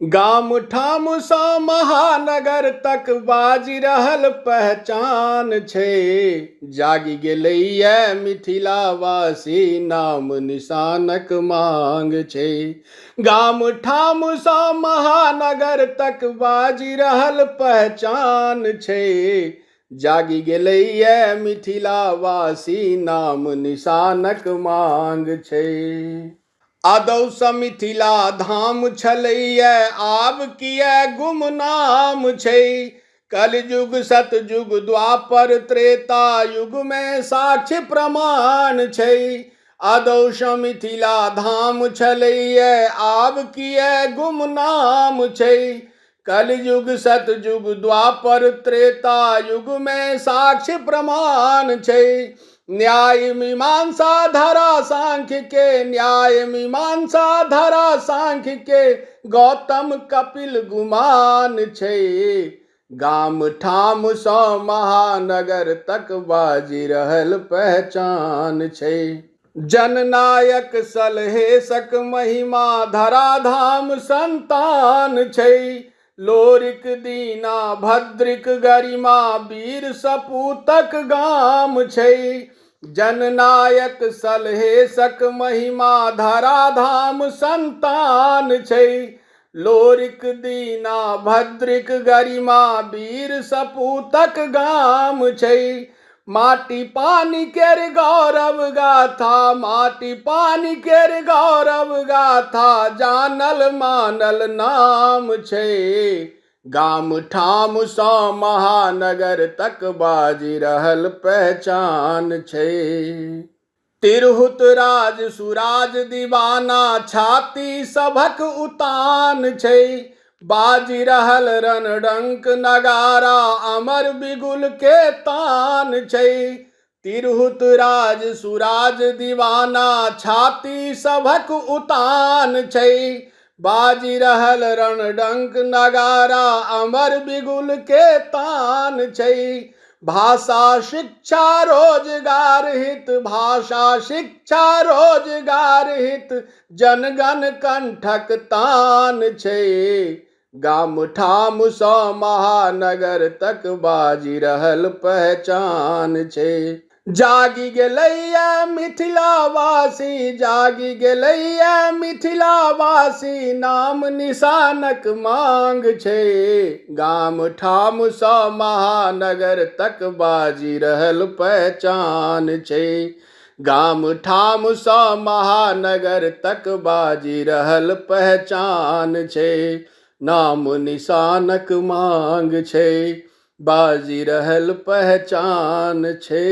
गाम ठामसँ महानगर तक बाजि रहल पहचान छै। जागि गेलैए मिथिलावासी, नाम निशानक मांग छै। गाम ठामसँ महानगर तक बाजि रहल पहचान छै। जागि गेलैए मिथिलावासी, नाम निशानक मांग छै। अदौसँ मिथिला धाम छलैए, आब किए गुमनाम छै। कलयुग सतयुग द्वापर त्रेता युगमे साक्ष्य प्रमाण छै। अदौसँ मिथिला धाम छलैए, आब किए गुमनाम छै। कलयुग सतयुग द्वापर त्रेता युगमे साक्ष्य प्रमाण छै। न्याय मीमांसा धरा सांख्य के, न्याय मीमांसा धरा सांख्य के, गौतम कपिल गुमान छै। गाम ठामसँ महानगर तक बाजि रहल पहचान छै। जननायक सलहेशक महिमा धराधाम संतान छै। लोरिक दीना भद्रिक गरिमा वीर सपूतक गाम छै। जननायक सलहेशक महिमा धराधाम संतान छै। लोरिक दीना भद्रिक गरिमा वीर सपूतक गाम छै। माटि पानि केर गौरव गाथा, माटि पानि केर गौरव गाथा, जानल मानल नाम छै। गाम ठामसँ महानगर तक बाजि रहल पहचान छै। तिरहुत राज सुराज दीवाना छाती सभक उतान छै। बाजि रहल रणडंक नगारा अमर बिगुल के तान छै। तिरहुत राज सुराज दीवाना छाती सभक उतान छै। बाजि रहल रणडंक नगारा अमर बिगुल के तान छै। भाषा शिक्षा रोजगार हित, भाषा शिक्षा रोजगार हित, जनगण कंठक तान छै। गाम ठामसँ महानगर तक बाजि रहल पहचान छै। जागि गेलैए मिथिलावासी, जागि गेलैए मिथिलावासी, नाम निशानक मांग छै। गाम ठामसँ महानगर तक बाजि रहल पहचान छै। गाम ठामसँ महानगर तक बाजि रहल पहचान छै। नाम निशानक मांग छै, बाजि रहल पहचान छै।